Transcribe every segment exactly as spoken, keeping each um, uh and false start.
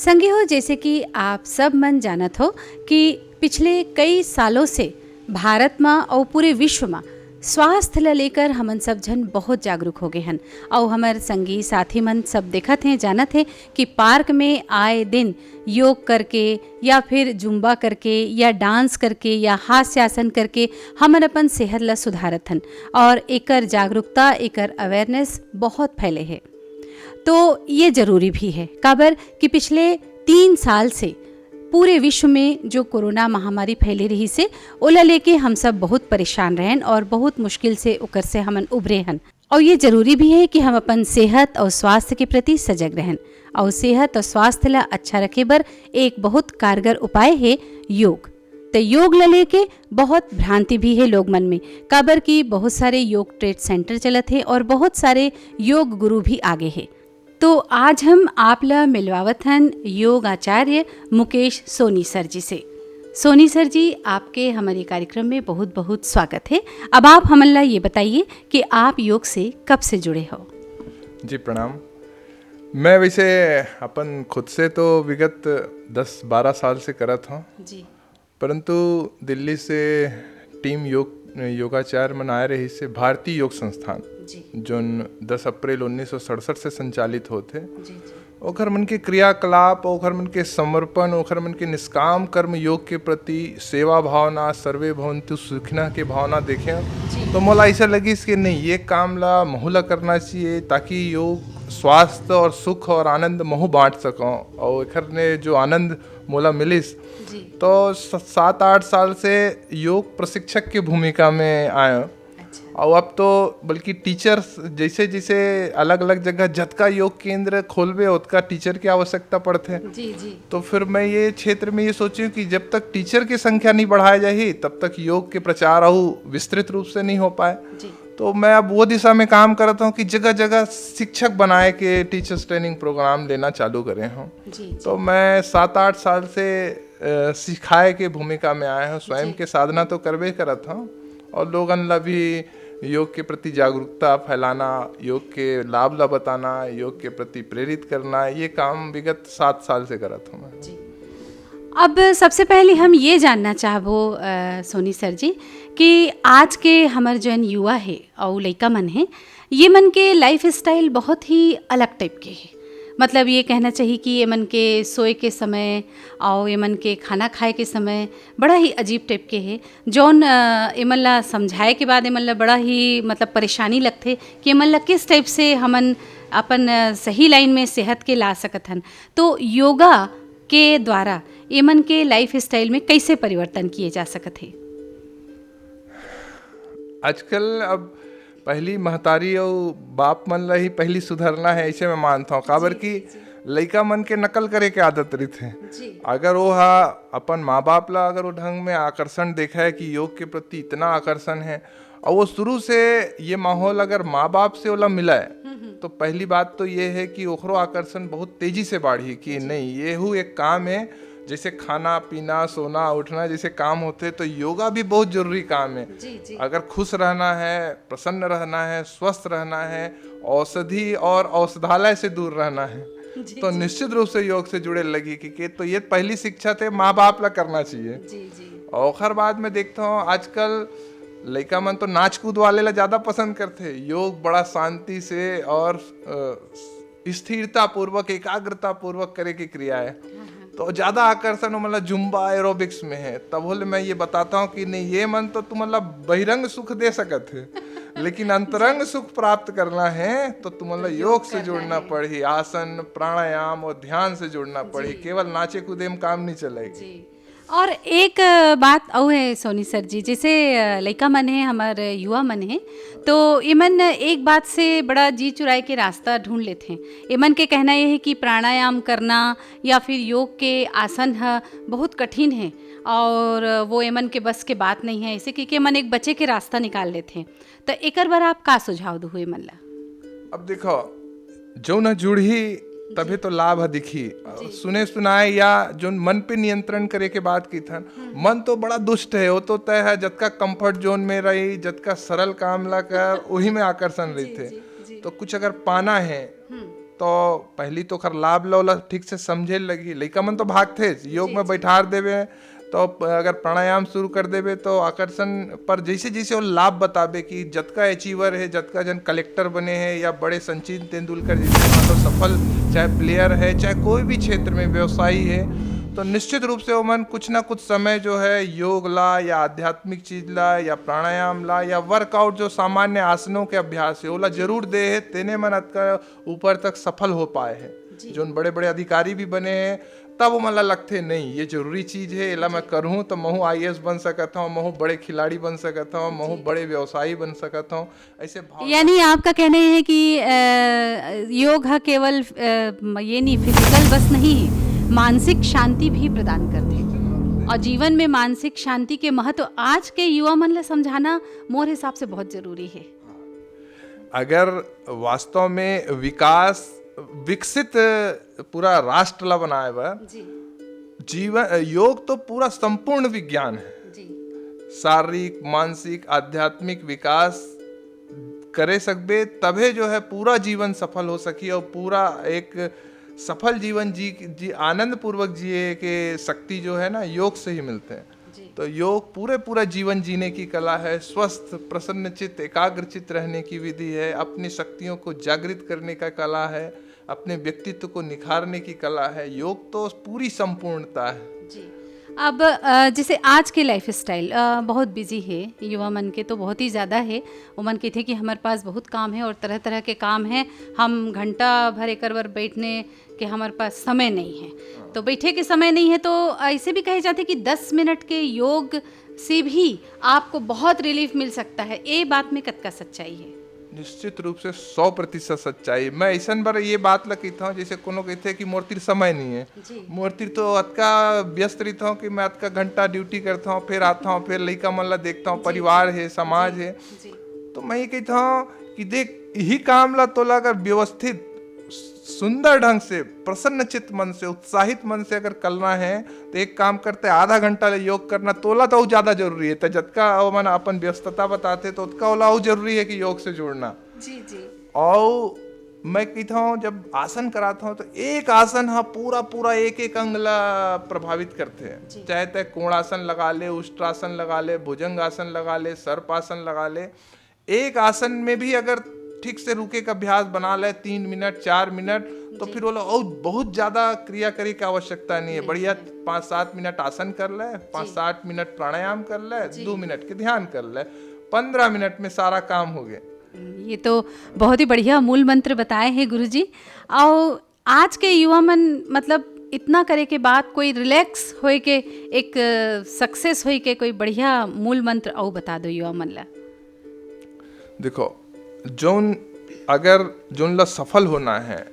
संगी हो, जैसे कि आप सब मन जानत हो कि पिछले कई सालों से भारत म अउ पूरे विश्व म स्वास्थ्य ल लेकर हमन सब झन बहुत जागरूक हो गए हन। अउ हमर संगी साथी मन सब देखत हें, जानत हें कि पार्क में आए दिन योग करके या फिर जुम्बा करके या डांस करके या हास्यासन करके हमन अपन सेहत ल सुधारत हन। और एकर जागरूकता, एकर अवेयरनेस बहुत फैले हे। तो ये जरूरी भी है, काबर कि पिछले तीन साल से पूरे विश्व में जो कोरोना महामारी फैले रहिस हे, ओला लेके हम सब बहुत परेशान रहन और बहुत मुश्किल से ओकर से हमन उबरे हन। और ये जरूरी भी है कि हम अपन सेहत और स्वास्थ्य के प्रति सजग रहन। और सेहत और स्वास्थ्य ला अच्छा रखे बर एक बहुत कारगर उपाय है योग। त योग ला लेके बहुत भ्रांति भी है लोग मन में, काबर कि बहुत सारे योग ट्रेड सेंटर चलत हे और बहुत सारे योग गुरु भी आगे हे। तो आज हम आप ला मिलवावत हन योग आचार्य मुकेश सोनी सर जी से। सोनी सर जी, आपके हमारे कार्यक्रम में बहुत बहुत स्वागत है। अब आप हमन ला ये बताइए कि आप योग से कब से जुड़े हो? जी, प्रणाम। मैं वैसे अपन खुद से तो विगत दस बारह साल से करत हूँ, जी। परंतु दिल्ली से टीम योग योगाचार्य मन आए रहिस हे भारतीय योग संस्थान, जी। जोन दस अप्रैल उन्नीस सौ सड़सठ से संचालित होत हे। जी, जी। ओखर मन के क्रियाकलाप, ओखर मन के समर्पण, ओखर मन के निष्काम कर्म योग के प्रति सेवा भावना, सर्वे भवन्तु सुखिनः के भावना देखे, जी। तो मोला ऐसा लगिस कि नहीं, ये काम ला महू ला करना चाहिए, ताकि योग, स्वास्थ्य और सुख और आनंद महू बांट सकूं। और एखर ने जो आनंद मोला मिलिस, जी। तो स- सात आठ साल से योग प्रशिक्षक की भूमिका में आयो। अच्छा। और अब तो बल्कि टीचर्स जैसे जैसे अलग अलग जगह जतका योग केंद्र खोलबे, ओतका टीचर की आवश्यकता पड़थे। जी, जी। तो फिर मैं ये क्षेत्र में ये सोची हूँ कि जब तक टीचर की संख्या नहीं बढ़ाई जाही, तब तक योग के प्रचार अउ विस्तृत रूप से नहीं हो पाए। जी। तो मैं अब वो दिशा में काम करता हूँ कि जगह जगह शिक्षक बनाए के टीचर्स ट्रेनिंग प्रोग्राम लेना चालू करे हूँ। जी, जी। तो मैं सात आठ साल से अ, सिखाए के भूमिका में आए हूँ। स्वयं जी। के साधना तो करबे करत हूँ, और लोगन ला भी योग के प्रति जागरूकता फैलाना, योग के लाभ ला बताना, योग के प्रति प्रेरित करना, ये काम विगत सात साल से करत हूँ मैं। जी। अब सबसे पहले हम ये जानना चाहबो, अ, सोनी सर जी, कि आज के हमर जौन युवा हे अउ लइका मन हे, ये मन के लाइफस्टाइल बहुत ही अलग टाइप के हे। मतलब, ये कहना चाहिए कि ये मन के सोए के समय अउ ये मन के खाना खाए के समय बड़ा ही अजीब टाइप के हे। जौन, अ, ये मन ला समझाए के बाद ये मन ला बड़ा ही, मतलब, परेशानी लगथे कि ये मन ला किस टाइप से हमन अपन, अ, सही लाइन में सेहत के ला सकत हन। तो योगा के द्वारा ये मन के लाइफस्टाइल में कैसे परिवर्तन किए जा सकत हे? आजकल अब पहली महतारी अउ बाप मन ला ही पहली सुधरना है, ऐसे मैं मानता हूँ। काबर कि लइका मन के नकल करे के आदत रहिथे। जी। अगर वो हा अपन माँ बाप ला अगर वो ढंग में आकर्षण देखा है कि योग के प्रति इतना आकर्षण है, और वो शुरू से ये माहौल अगर माँ बाप से ओला मिला है, तो पहली बात तो ये है कि ओकरो आकर्षण बहुत तेजी से बाढ़ी कि नहीं, ये हु एक काम है। जैसे खाना पीना, सोना उठना जैसे काम होते, तो योगा भी बहुत जरूरी काम है। जी, जी। अगर खुश रहना है, प्रसन्न रहना है, स्वस्थ रहना है, औषधि और औषधालय से दूर रहना है, जी, तो जी। निश्चित रूप से योग से जुड़े लगी कि, कि तो ये पहली शिक्षा थे, माँ बाप ला करना चाहिए। जी, जी। और ओकर बाद में देखता हूँ, आजकल लइका मन तो नाच कूद वाले ला ज्यादा पसंद करते। योग बड़ा शांति से और अ, स्थिरता पूर्वक, एकाग्रता पूर्वक करे के क्रिया है, तो ज्यादा आकर्षण मतलब जुम्बा एरोबिक्स में है। तब होले मैं ये बताता हूँ कि नहीं, ये मन तो तुमन ला बहिरंग सुख दे सकत है, लेकिन अंतरंग सुख प्राप्त करना है तो तुमन ला योग से जुड़ना पड़ही। आसन, प्राणायाम और ध्यान से जुड़ना पड़ही। केवल नाचे कूदे में काम नहीं चलेगी। जी। और एक, अ, बात अउ है सोनी सर जी, जैसे, अ, लइका मन है, हमर युवा मन है, तो एमन एक बात से बड़ा जी चुराए के रास्ता ढूंढ लेथे। एमन के कहना ये है कि प्राणायाम करना या फिर योग के आसन ह बहुत कठिन है और वो एमन के बस के बात नहीं है, ऐसे कि, कि एमन एक बचे के रास्ता निकाल लेथे। तो एकर बर आप का सुझाव दुहू एमन ला? अब देखो, जौन ह जुड़ही तभी तो लाभ ह दिखही। सुने सुनाए या जौन मन पे नियंत्रण करे के बात की थन, मन तो बड़ा दुष्ट है, वो तो तय है, जतका कंफर्ट जोन में रही, जतका सरल काम ला कर, वही में आकर्षण रहते। तो कुछ अगर पाना है तो पहली तो ओखर लाभ ल ओला ठीक से समझे लगही। लइका मन तो भागथे, योग जी, में जी। बैठार देबे तो प-, अगर प्राणायाम शुरू कर देबे तो आकर्षण पर जैसे जैसे वो लाभ बताबे कि जतका अचीवर है, जतका जन कलेक्टर बने हैं या बड़े सचिन तेंदुलकर जैसे मतलब सफल चाहे प्लेयर है, चाहे कोई भी क्षेत्र में व्यवसायी है, तो निश्चित रूप से ओमन कुछ ना कुछ समय जो है योग ला या आध्यात्मिक चीज ला या प्राणायाम ला या वर्कआउट, जो सामान्य आसनों के अभ्यास है, ओला जरूर दे है। तेने मन अतका ऊपर तक सफल हो पाए हैं। जी। जोन बड़े बड़े अधिकारी भी बने हैं, तब ओमन ला लगथे, नहीं, ये जरूरी चीज है, एला मैं करहूँ तो महूँ आईएएस बन सकत हूँ, महूँ बड़े खिलाड़ी बन सकत हूँ, महूँ बड़े व्यवसायी बन सकत हूँ। ऐसे भाव यानी आपका कहना ये है कि अ, योग ह केवल अ, म- ये नहीं, फिजिकल बस नहीं, मानसिक शांति भी प्रदान करथे। और जीवन में मानसिक शांति के महत्व आज के युवा मन ला समझाना मोर हिसाब से बहुत जरूरी है। अगर वास्तव में विकास, विकसित पूरा राष्ट्र ला बनाए बर जी। जीवन, योग तो पूरा संपूर्ण विज्ञान है। जी। शारीरिक, मानसिक, आध्यात्मिक विकास करे सकबे, तभे जो है पूरा जीवन सफल हो सकी और पूरा एक सफल जीवन जी, जी आनंद पूर्वक जिए के शक्ति जो है ना, योग से ही मिलते हैं। जी। तो योग पूरे पूरा जीवन जीने की कला है, स्वस्थ, प्रसन्न चित्त, एकाग्र चित्त रहने की विधि है, अपनी शक्तियों को जागृत करने का कला है, अपने व्यक्तित्व को निखारने की कला है। योग तो पूरी संपूर्णता है। जी। अब अ, जैसे आज के लाइफस्टाइल बहुत बिजी है, युवा मन के तो बहुत ही ज़्यादा है। ओमन कहथे कि हमारे पास बहुत काम है और तरह तरह के काम है, हम घंटा भर एकर बर बैठने के हमारे पास समय नहीं है। तो बैठे के समय नहीं है, तो ऐसे भी कहे जाते कि दस मिनट के योग से भी आपको बहुत रिलीफ मिल सकता है। ये बात में कतका सच्चाई है? निश्चित रूप से सौ प्रतिशत सच्चाई। मैं ऐसन बर ये बात ला कहता हूँ, जैसे कोनो कहते कि मोर तीर समय नहीं है। जी। मोर तीर तो अतका व्यस्त रहता हूँ कि मैं अतका घंटा ड्यूटी करता हूँ, फिर आता हूँ, फिर लइका मन ला देखता हूँ, परिवार है, समाज है। जी। तो मैं ये कहता हूँ कि देख, यही काम ला तोला अगर व्यवस्थित, सुंदर ढंग से, प्रसन्न चित्त मन से, उत्साहित मन से अगर करना है, तो एक काम करते, आधा घंटा ले योग करना तोला तो अउ ज्यादा जरूरी है। तो जतका ओमन अपन व्यस्तता बताते, तो ओतका ओला अउ जरूरी है कि योग से जुड़ना। जी। जी। और मैं कहता हूँ, जब आसन कराता हूँ, तो एक आसन हा पूरा पूरा एक एक अंग ला प्रभावित करते हैं। जी। चाहे तय कोणासन लगा ले, उष्ट्रासन लगा ले, भुजंगासन लगा ले, सर्पासन लगा ले, एक आसन में भी अगर ठीक से रुके का अभ्यास बना ले, तीन मिनट, चार मिनट, तो फिर वो लोग और बहुत ज्यादा क्रिया करे की आवश्यकता नहीं है। बढ़िया पाँच सात मिनट आसन कर ले, पाँच सात मिनट प्राणायाम कर ले, दो मिनट के ध्यान कर ले, पंद्रह मिनट में सारा काम हो गए। ये तो बहुत ही बढ़िया मूल मंत्र बताए हैं गुरुजी। और आज के युवा मन, मतलब, इतना करे के बाद कोई रिलैक्स होए के, एक सक्सेस होए के कोई बढ़िया मूल मंत्र अउ बता दो युवा मन ला। देखो, जोन, अगर जोन ला सफल होना है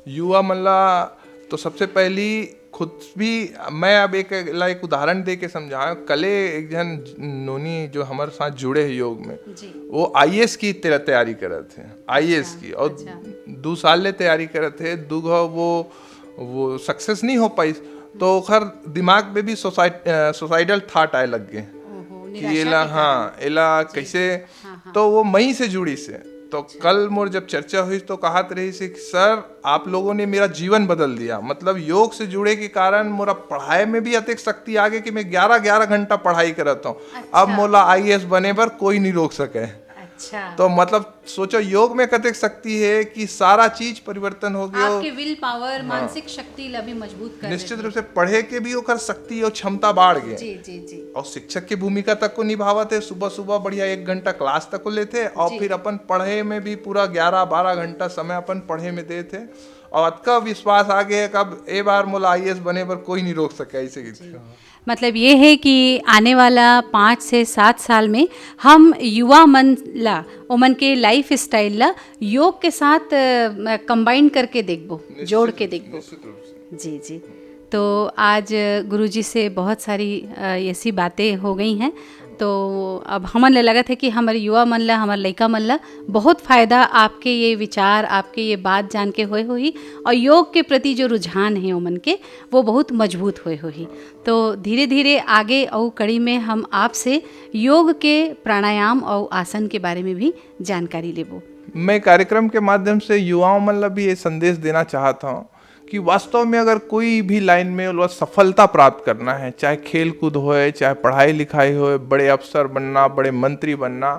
युवा मन ला, तो सबसे पहली खुद भी, मैं अब एक ला एक उदाहरण दे के समझाऊं। कले एक जन नोनी जो हमारे साथ जुड़े हैं योग में, जी। वो आईएएस की तेरा तैयारी करत है, आईएएस की, और अच्छा। दो साल ले तैयारी करत है, दू गो वो वो सक्सेस नहीं हो पाइस, तो ओखर दिमाग में भी सुसाइड सुसाइडल थॉट आए लग गए ओहो, कि निराशा एला, के हाँ, एला कैसे। हाँ, हाँ। तो वो मई से जुड़ी से, तो कल मोर जब चर्चा हुई तो कहत रही से कि सर, आप लोगों ने मेरा जीवन बदल दिया। मतलब योग से जुड़े के कारण मोरा पढ़ाई में भी अतेक शक्ति आ गई कि मैं ग्यारह ग्यारह घंटा पढ़ाई करत हूँ। अब अच्छा। मोला आईएएस बने बर कोई नहीं रोक सके। अच्छा। तो मतलब सोचो, योग में कतेक शक्ति है कि सारा चीज परिवर्तन हो गया। आपके विल पावर, मानसिक शक्ति ला भी मजबूत कर निश्चित देती रूप से पढ़े के भी ओकर शक्ति और क्षमता बाढ़ गए। जी, जी, जी। और शिक्षक की भूमिका तक को निभावत है। सुबह सुबह बढ़िया एक घंटा क्लास तक को लेते और जी। फिर अपन पढ़े में भी पूरा ग्यारह बारह घंटा समय अपन पढ़े में देते। और अतका विश्वास आ गया कि अब ए बार मोला आईएएस बने पर कोई नहीं रोक सके, ऐसे की। मतलब ये है कि आने वाला पाँच से सात साल में हम युवा मन ला, ओमन के लाइफ स्टाइल ला योग के साथ कंबाइन करके देखबो, जोड़ के देखबो। निश्चित रूप से। जी, जी। तो आज गुरुजी से बहुत सारी अ, ऐसी बातें हो गई हैं। तो अब हमन ला लगत है कि हमारे युवा मन ला, हमारे लइका मन ला बहुत फायदा आपके ये विचार, आपके ये बात जान के होए होही, और योग के प्रति जो रुझान है ओमन के, वो बहुत मजबूत होए होही। तो धीरे धीरे आगे अउ कड़ी में हम आपसे योग के प्राणायाम और आसन के बारे में भी जानकारी लेबो। मैं कार्यक्रम के माध्यम से युवाओं मन ला भी ये संदेश देना चाहत हूँ कि वास्तव में अगर कोई भी लाइन में ओला सफलता प्राप्त करना है, चाहे खेल कूद होए, चाहे पढ़ाई लिखाई होए, बड़े अफसर बनना, बड़े मंत्री बनना,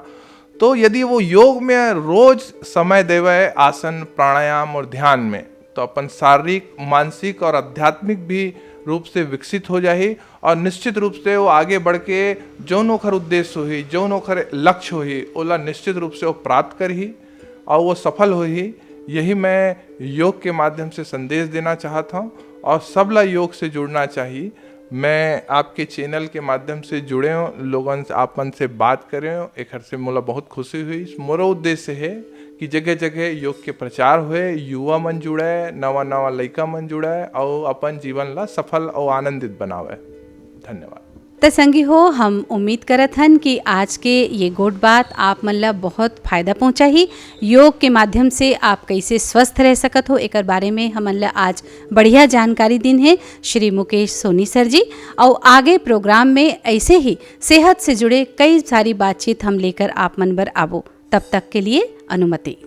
तो यदि वो योग में रोज समय देवे, आसन, प्राणायाम और ध्यान में, तो अपन शारीरिक, मानसिक और आध्यात्मिक भी रूप से विकसित हो जाही और निश्चित रूप से वो आगे बढ़ के जौन ओखर उद्देश्य होही, जौन ओखर लक्ष्य होही, ओला निश्चित रूप से वो प्राप्त करही और वो सफल होही। यही मैं योग के माध्यम से संदेश देना चाहत हूँ और सबला योग से जुड़ना चाहिए। मैं आपके चैनल के माध्यम से जुड़े हूँ, लोगन से, आप मन से बात करे हूँ, एखर से मोला बहुत खुशी हुई। मोरो उद्देश्य है कि जगह जगह योग के प्रचार होए, युवा मन जुड़े, नवा नवा लइका मन जुड़े और अपन जीवन ला सफल और आनंदित बनावे। धन्यवाद। त संगी हो, हम उम्मीद करत हन कि आज के ये गोठ बात आप मन ला बहुत फायदा पहुंचाही। योग के माध्यम से आप कैसे स्वस्थ रह सकत हो, एकर बारे में हमन ला आज बढ़िया जानकारी दिन है श्री मुकेश सोनी सर जी। और आगे प्रोग्राम में ऐसे ही सेहत से जुड़े कई सारी बातचीत हम लेकर आप मन बर आबो। तब तक के लिए अनुमति।